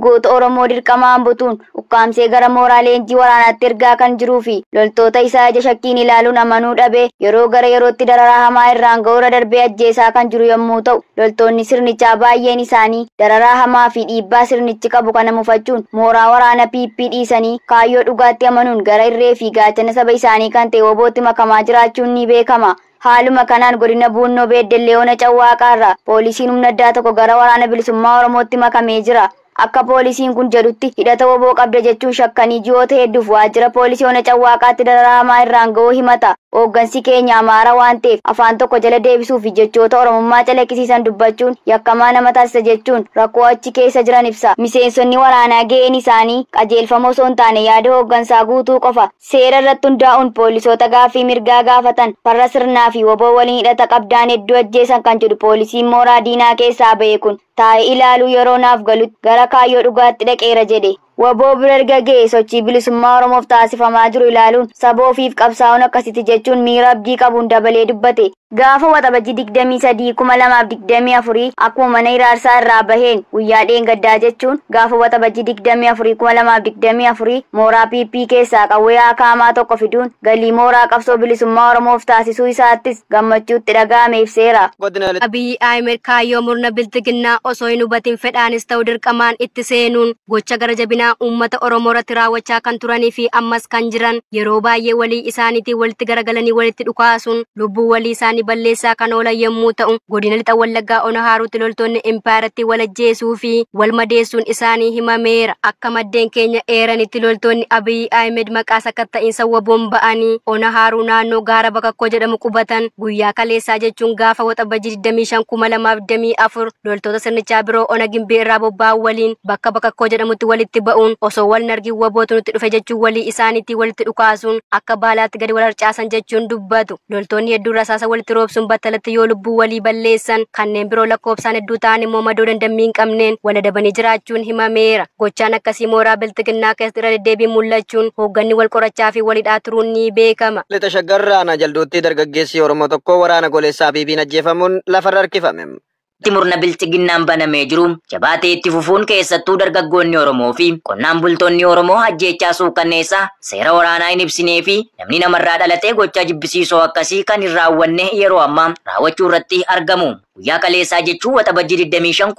Goota Oromoo dirqamaan butuun ukkaamsee gara mooraa leenjii waraanaatti ergaa kan jiruu fi loltoota isaa ija shakkiin ilaaluun amanuu dhabee yeroo gara yerootti dararaa hamaa irraan ga'uura darbee ajjeesaa kan jiru yommuu ta'u, loltoonni sirnichaa baay'een isaanii dararaa hamaa fi dhiibbaa sirnichi qabu kana mufachuun mooraa waraana PP dhiisanii kaayyoo dhugaatti amanuun gara irree fi gaachana saba isaanii kan ta'e WBOtti makamaa jiraachuun ni beekama. Haaluma kanaan godina Buunnoo Beeddellee Ona Cawwaaqaarraa poolisiin humna addaa tokko gara waraana bilisummaa Oromootti makamee jira. Akka poolisiin kun jedhutti hidhata WBO qabda jechuun shakkanii ji'oota hedduuf waajjira poolisii Ona Cawwaaqaatti dararaa hamaa irraan ga'uu himata. Hooggansi keenya Amaara waan ta'eef afaan tokko jala deebisuu fi jechoota Oromummaa calaqqisiisan dubbachuun yakkamaa nama taasisa jechuun rakkoo achi keessa jiran ibsa. Miseensonni waraanaa ga'een isaanii qajeelfama osoo hin taane yaada hooggansaa guutuu qofa. Seera irratti hundaa'uun poolisoota gaaffii mirgaa gaafatan farra sirnaa fi WBO waliin hidhata qabdaan hedduu ajjeesan kan jedhu poolisiin mooraa diinaa keessaa ba'e kun taa'ee ilaaluu yeroo naaf galutti gara kaayyoo dhugaatti dhaqeera jedhe. WBO bira erga ga'e sochii bilisummaa Oromoof taasifamaa jiru ilaaluun saba ofiif qabsaa'uun akkasitti jechuun miira abdii qabuun dabalee dubbate. Gaafa Waxabajjii 23, 2024 akkuma mana hiraarsaa irraa baheen guyyaa dheengaddaa jechuun gaafa Waxabajjii 24, 2024 mooraa PP keessaa qawwee akaamaa tokko fiduun galii mooraa qabsoo bilisummaa Oromoof taasisuu isaattis gammachuutti dhaga'ame ibseera. Abiyyi Ahmed kaayyoo murna biltiginnaa osoo hin hubatin fedhaanis ta'u dirqamaan itti seenuun gocha gara jabinaa uummata Oromoo irratti raawwachaa kan turanii fi ammas kan jiran, yeroo baay'ee walii isaaniitiin walitti garagalanii walitti dhukaasuun lubbuu walii isaanii balleessaa kan oolan yommuu ta'u, godina lixa Wallaggaa Ona Haaruutti loltoonni impaayaratti wal ajjeesuu fi wal madeessuun isaanii himameera. Akka maddeen keenya eeranitti, loltoonni Abiyyi Ahmed maqaa sakatta'iinsa WBOn ba'anii Ona Haaruu naannoo gaara Bakakkoo jedhamu qubatan guyyaa kaleessaa jechuun gaafa Waxabajjii 25 2024 loltoota sirnichaa biroo Ona Gimbii irraa bobba'an waliin bakka Bakakkoo jedhamutti walitti ba'uun osoo wal nargin WBOtu nutti dhufe jechuun walii isaaniitti walitti dhukaasuun akka baalaatti gadi wal harcaasan jechuun dubbatu. Loltoonni hedduun rasaasa walitti roobsuun battalatti yoo lubbuu walii balleessan, kanneen biroo lakkoofsaan hedduu ta'an immoo madoo dandammii hin qabneen wal adabanii jiraachuun himameera. Gochaan akkasii mooraa biltiginnaa keessatti irra deddeebiin mul'achuun hoogganni wal qorachaa fi walhidhaa turuun ni beekama. Lixa Shaggar aanaa Jalduutti dargaggeessi Oromoo tokko waraana goleessaa PP'n ajjeefamuun lafarra harkifame. Murna bilxiginnaan banamee jiru jabaatee itti fufuun keessattuu dargaggoonni Oromoo fi qonnaan bultoonni Oromoo ajjeechaa suukanneessaa seera waraanaa hin ibsinee fi namni namarraa dhalatee gochaa jibbisiisoo akkasii kan hin raawwanne yeroo ammaa raawwachuu irratti argamu. Guyyaa kaleessaa jechuun Waxabajjii 25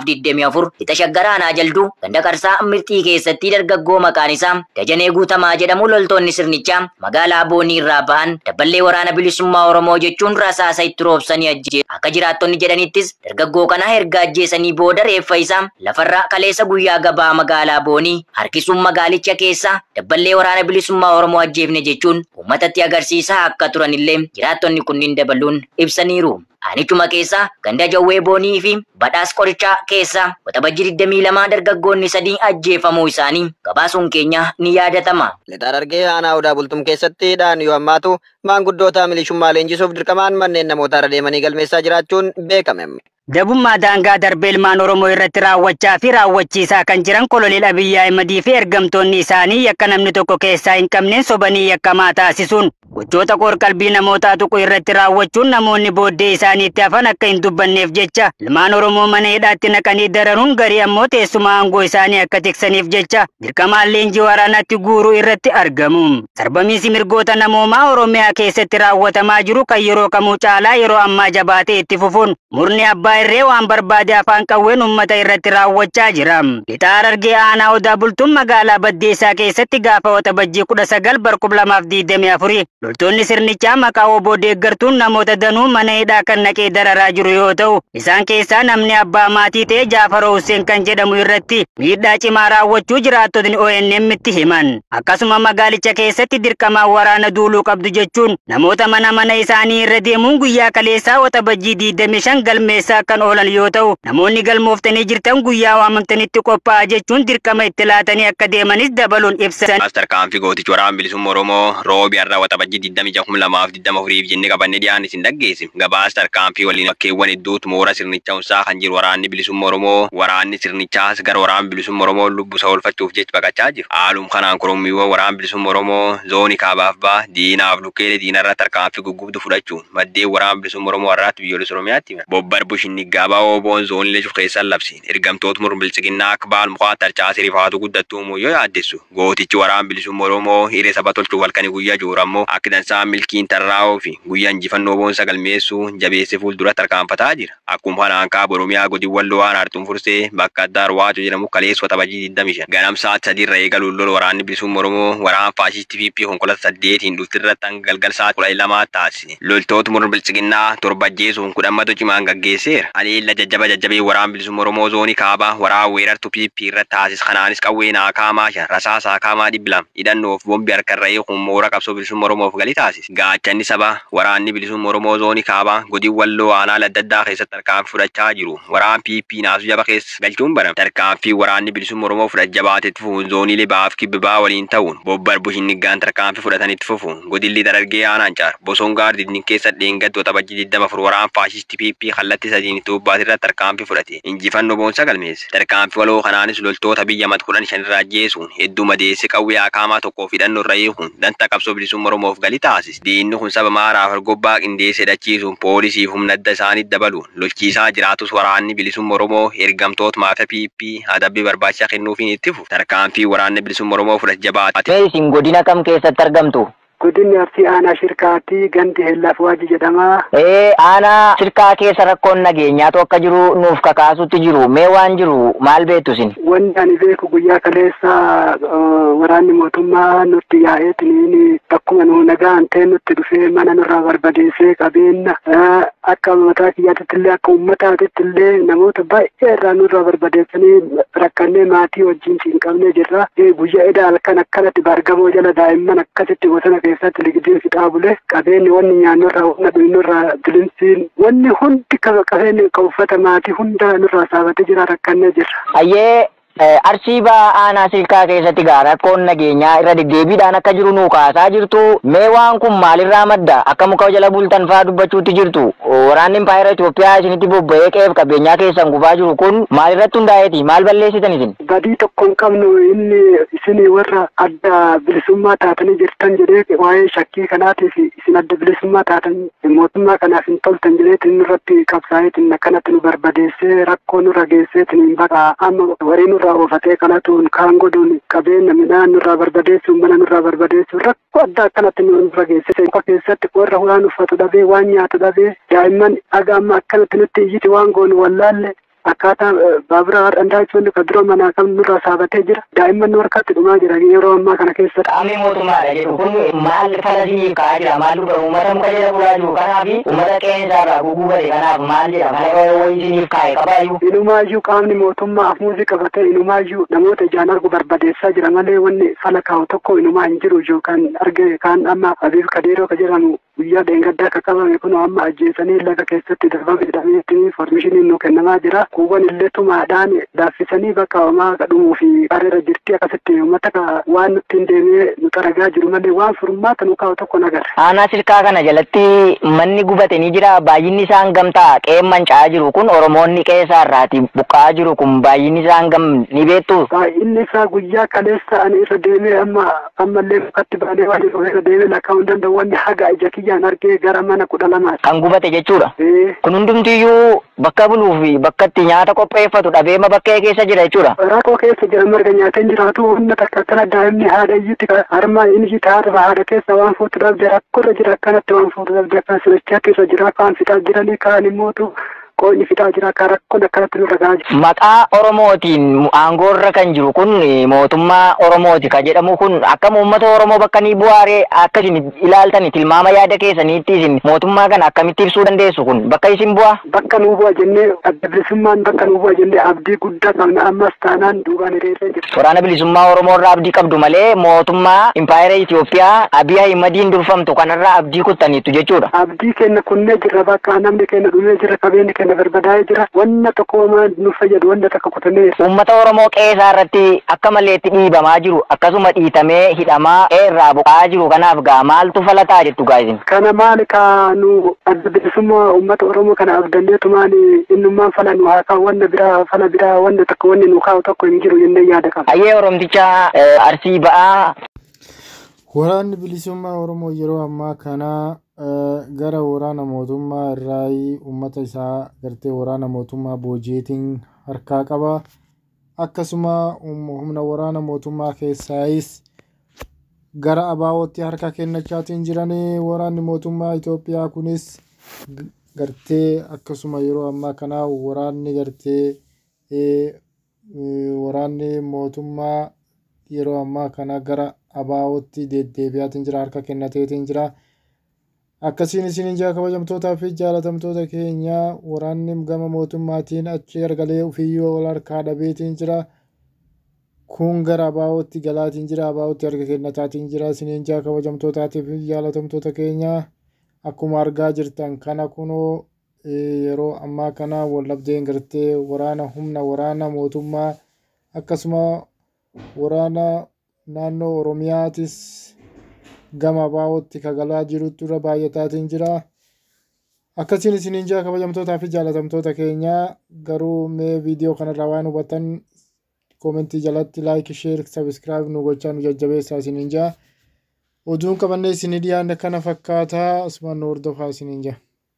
2024 lixa Shaggar aanaa Jalduu ganda Qarsaa Mirxii keessatti dargaggoo maqaan isaa Dajanee Guutamaa jedhamu loltoonni sirnichaa magaalaa Boonii irraa ba'an dabballee waraana bilisummaa Oromoo jechuun rasaasa itti roobsanii ajjeesu. Akka jiraattonni jedhanittis, dargaggoo kana erga ajjeesanii booda reeffa isaa lafarra kaleessa guyyaa gabaa magaalaa Boonii harkisuun magaalicha keessa dabballee waraana bilisummaa Oromoo ajjeefne jechuun uummatatti agarsiisaa akka turanillee jiraattonni kunniin dabaluun ibsaniiru. Aanichuma keessa ganda Jawwee Boonii fi Badhaas Qorichaa keessa Waxabajjii 22 dargaggoonni sadii ajjeefamuu isaanii gabaasuun keenya ni yaadatama. Lixa Harargee aanaa Odaa Bultum keessatti dhaan yoo hammaatu maanguddoota milishummaa leenjisuuf dirqamaan manneen namootaa irra deemanii galmeessaa jiraachuun beekame. Dabummaa daangaa darbee ilmaan Oromoo irratti raawwachaa fi raawwachiisaa kan jiran Koloneel Abiyyi Ahimedii fi ergamtoonni isaanii yakka namni tokko keessaa hin qabneen sobanii yakkamaa taasisuun gochoota qoor-qalbii namootaa tuqu irratti raawwachuun namoonni booddee isaaniitti hafan akka hin dubbanneef jecha ilmaan Oromoo mana hidhaatti naqanii dararuun, garii ammoo teessuma aangoo isaanii akka tiksaniif jecha dirqamaan leenjii waraanaatti guuruu irratti argamu. Sarbamiinsi mirgoota namoomaa Oromiyaa keessatti raawwatamaa jiru kan yeroo kamuu caalaa yeroo ammaa jabaatee itti fufuun murni abbaa irree waan barbaade afaan qawween uummata irratti raawwachaa jira. Lixa Harargee aanaa Odaa Bultuun magaalaa Baddeessaa keessatti gaafa Waxabajjii 19 bar 2024 loltoonni sirnichaa maqaa WBO deeggartuun namoota danuu mana hidhaa kan naqee dararaa jiru yoo ta'u, isaan keessaa namni abbaa maatii ta'e Jaafaroo Hussein kan jedhamu irratti miidhaa cimaa raawwachuu jiraattotni ONM itti himan. Akkasuma magaalicha keessatti dirqamaan waraana duuluu qabdu jechuun namoota mana mana isaanii irra deemuun guyyaa kaleessaa Waxabajjii 25 galmeessaa kan oolan yoo ta'u, namoonni galmooftanii jirtan guyyaa waamamtanitti qophaa'a jechuun dirqama itti laatanii akka deemanis dabaluun ibsan. Tarkaanfii gootichi waraana bilisummaa Oromoo roobi har'a Waxabajjii Waxabajjii 26 2024 jennee qabannee dhiyaanne isin dhaggeessine. Gabaasa tarkaanfii waliin bakkeewwan hedduutu moora sirnichaa hunsaa kan jiru waraanni bilisummaa Oromoo waraanni sirnichaas gara waraana bilisummaa Oromoo lubbusa oolfachuuf jecha baqachaa jiru. Haaluma kanaan korommiiwwan waraana bilisummaa Oromoo zoonii kaabaaf ba'a diinaaf lukkeelee diinarra tarkaanfii guggubdu fudhachuun maddeen waraana bilisummaa Oromoo har'aatti biyyoolessa Oromiyaatti hima. Bobbar Bushinni Gaabaa Oboon zoonilee cufa keessan labsiin ergamtoota murna bilchiginnaa akka baal mukaa tarcaasee rifaatu guddattuu yoo yaaddessu gootichi waraana bilisummaa Oromoo hiree saba tolchuuf halkanii guyyaa jooru ammoo akka dansaa milkiin tarraa'oo fi guyyaa injifannoo boonsa galmeessuu jabeessee fuuldura tarkaanfataa jira. Akkuma kanaan kaaba Oromiyaa godin Walloo aanaa Arxumfursee bakka addaa Arwaacoo jedhamu kaleessa Waxabajjii 25 ganam sa'aati 3 irra eegaluun lola waraanni bilisummaa Oromoo waraana faashistii PP konkolaataa 8 dhuftirratti hanga galgal sa'aati 12 taasise. Loltoota murna bilchiginnaa 7 ajjeesuun 10 cimaan gaggeesseera. Haleella jajjaba jajjabee waraana bilisummaa Oromoo zoonii kaabaa waraana weerartuu PP irratti taasise kanaanis qawwee naakaamaa 5 rasaasaa kaamaa 200 hidhannoof bombi harkarra eeguun moora qabsoo bilisummaa Oromoof galii taasise. Gaachanni sabaa waraanni bilisummaa Oromoo zoonii kaabaa godin Walloo aanaa adda addaa keessatti tarkaanfii fudhachaa jiru. Waraan PP naasuu jaba keessa galchuun barame. Tarkaanfii waraanni bilisummaa Oromoo fudhachaa jabaatetti fufuun zooniilee baaf kibbaa waliin ta'uun bobbar bushinnigaan tarkaanfii fudhatanitti fufuun godilli Darargee aanaan caar boson gaardidni keessa dheengaddu Waxabajjii 24 waraan faashistii PP kallattii sadiin Itoophiyaa irratti tarkaanfii fudhate. Injifannoo boonsa galmeesse. Tarkaanfii waloo kanaanis loltoota biyya mat 15 irraa ajjeesuun hedduu madeesse qawwee akaamaa tokkoof hidhannoo irra eeguun danta qabsoo bilisummaa Oromoof galii taasise. Diinni kun saba maaraaf argobbaa qindeessee hidhachiisuun poolisii humna adda isaanii dabaluun lolchiisaa jiraatus waraanni bilisummaa Oromoo ergamtoota maafa PP adabbii barbaachisaa kennuufiin itti fufu. Tarkaanfii waraanni bilisummaa Oromoo fudhate jabaate. Mee isin godina kam keessatti argamtu? Godinni Arsii aanaa Shirkaatti gandi Hellaaf Waaji jedhama. Aanaa Shirkaa keessa rakkoon nageenyaatu akka jiru nuuf kakaasutti jiru. Mee waan jiru maal beektu isin? Wanni ani beeku guyyaa kaleessa waraanni mootummaa nutti yaa'eetiin bakkuma nu nagaan ta'e nutti dhufee mana nurraa barbadeessee qabeenya akka mataa kiyyaatitti illee akka uummataatitti illee namoota baay'ee irraa nurraa barbadeessanii rakkannee maatii wajjin cinqabnee jirra. Guyyaa eda halkan akkanatti baargamoo jala daa'imman akkasitti bosona keessatti ligidiin fixaa bule qabeenyi wanni nyaannurraa wanna dhugnurraa bilinsiin wanni hundi qabeenyi kan uffata maatii hunda nurraa saabatee jira rakkannee jirra. Ayyee Arsii ba'aa aanaa Shirkaa keessatti gaa rakkoon nageenyaa irra deddeebiidhaan akka jiru nuu kaasaa jirtu. Mee waan kun maalirraa madda? Akka muka jala bultan fa'aa dubbachuutti jirtu. Waraanni Impaayera Itoophiyaa isinitti bobba'ee qe'eef qabeenyaa keessan gubaa jiru kun maalirratti hundaa'eeti? Maal balleessitan isin? Badii tokko hin qabnu inni isin warra adda bilisummaa taatanii jirtan jedhee waa'ee shakkii kanaatiif isin adda bilisummaa taatan mootummaa kanaaf hin toltan jedheetiin nurratti qabsaa'eetiin akkanatti nu barbadeessee rakkoo nurra geesseetiin hin baqa amma warri nurraa oofatee kanatuun kaan godhuun qabeenya midhaan nurraa barbadeessuun mana nurraa barbadeessuun rakkoo adda akkanatti nurra geessise. Muka keessatti warra waan uffatu dhabee waan nyaatu dhabee daa'imman dhaga amma akkanatti nutti iyyiti waan goonu wallaalle akkaataa baabura har'andaa kan dura manaa qabnu nurraa saabatee jira. Daa'imman nu harkatti dhumaa jira yeroo ammaa kana keessatti. Qaamni mootummaadha jedhu kun maal fala isiniif ka'aa jira? Maal dubara uummata muka jala bulaa jiru kanaaf uummata qeensaa irraa gugubate kanaaf maal jedha? Mala wayii isiniif kaa'e qabaayyuu. Inumaayyuu qaamni mootummaa hafuuzi qabatee inumaayyuu namoota ijaan argu barbadeessaa jira malee wanni fala kaa'u tokko inumaa hin jiru iyyuu kan arge kan amma Abiif Kadeeroo ka jedhamu guyyaa dheengaddaa akka qabame kun amma ajjeesanii laga keessatti darbame jedhameetti informationiin nu kennamaa jira. Kuuwwan illee tumaadhaan laaffisanii bakka homaa dhumuu fi qareera jirti akkasitti uummata waan nutti hin deemee nu xaragaa jiru malee waan furmaata nu kaa'u tokko nagarra. Aanaa Shirkaa kana jalatti manni gubate ni jira. Baay'inni isaan gamtaa qe'een manca'aa jiru kun Oromoonni qe'ee isaarraati buqqa'aa jiru kun baay'inni isaan gam ni beektu. Baay'inni isaa guyyaa kaleessa ani irra deemee amma ammallee mukatti baanee waan jiru irra deemee lakkaa'uu hin danda'u wanni haga ija kiyyaan argee gara mana 12. Kan gubate jechuudha. Kun hundumtiyyuu bakka buluu fi bakka itti nyaata qopheeffatu dhabeema bakkee keessa jira jechuudha. Rakkoo keessa jira marga nyaatee jiraatu humna takka akkana daa'imni haadha iyyutti harma inni haadha haadha keessa waan fuutu dhabde rakkoorra jira akkanatti waan fuutu dhabde akkan sirrichaatti irra jira kaan fixaa jiranii kaan immootu qoonni fixaa jira akka rakkoon akkanatti nurra gahaa jira. Maqaa Oromootiin aangoorra kan jiru kun mootummaa Oromooti kan jedhamu kun akkam uummata Oromoo bakka ni bu'aaree akka isin ilaaltani tilmaama yaada keessaniitti isin mootummaa kana akkamitti ibsuu dandeessu kun bakka isin bu'aa? Bakka nuu bu'a jennee adda bilisummaan bakka nuu bu'a jennee abdii guddaa qabna ammas taanaan duubaan hiriirree jira. Waraana bilisummaa Oromoo irraa abdii qabdu malee mootummaa Impaayera Itoophiyaa Abiy Ahimadiin durfamtu kanarraa abdii kuttaniitu jechuudha. Abdii keenya kunnee jirra bakka namni keenya dhumee jira qabeenyi keenya keenya barbadaa'ee jira. Wanna tokko homaa nu fayyadu wanna takka kutamee. Uummata Oromoo qe'ee irratti akka maleetti dhiibamaa jiru akkasuma dhiitamee hidhamaa qe'ee irraa buqaa jiru kanaaf gaa maaltu falataa jettu gaa isin? Kana maali ka nu adda bilisummaa uummata Oromoo kana abdanneetumaan innummaan fala nu haa kaa'u, wanna biraa fala biraa wanna tokko wanni nu kaa'u tokko hin jiru jennee yaada qabna. Hayyee, Oromticha Arsii ba'aa. Waraanni bilisummaa Oromoo yeroo ammaa kana gara waraana mootummaa irraa uummata isaa gartee waraana mootummaa booji'eetiin harkaa qaba. Akkasuma humna waraana mootummaa keessaayis gara abaawootti harka kennachaatiin jiranii. Waraanni mootummaa Itoophiyaa kunis gartee akkasuma yeroo ammaa kana waraanni gartee waraanni mootummaa yeroo ammaa kana gara abaawootti deddeebi'aatiin jira, harka kennateetiin jira. Akkasiin isiniin jaa, kabajamtootaa fi jaalatamtoota keenya, waraanni gama mootummaatiin achi gargalee ofiiyyuu wal harkaa dhabeetiin jira. Kun gara abaawootti galaatiin jira, abaawootti harka kennataatiin jira isiniin jaa, kabajamtootaatii fi jaalatamtoota keenya. Akkuma argaa jirtan kana kunoo yeroo ammaa kana wallabdeen gartee waraana humna waraana mootummaa akkasuma waraana naannoo Oromiyaatis gama abaawootti kagalaa jirutu irra baay'ataatiin jira. Akkasiin isiniin jira, kabajamtootaa fi jaalatamtoota keenya. Garuu mee viidiyoo kanarraa waan hubattan koomentii jalatti like, share, subscribe nu gochaa nu jajjabeessaa isiniin jira. Oduun qabannee isinii dhiyaanne kana fakkaataa, asumaan nu hordofaa isiniin jira.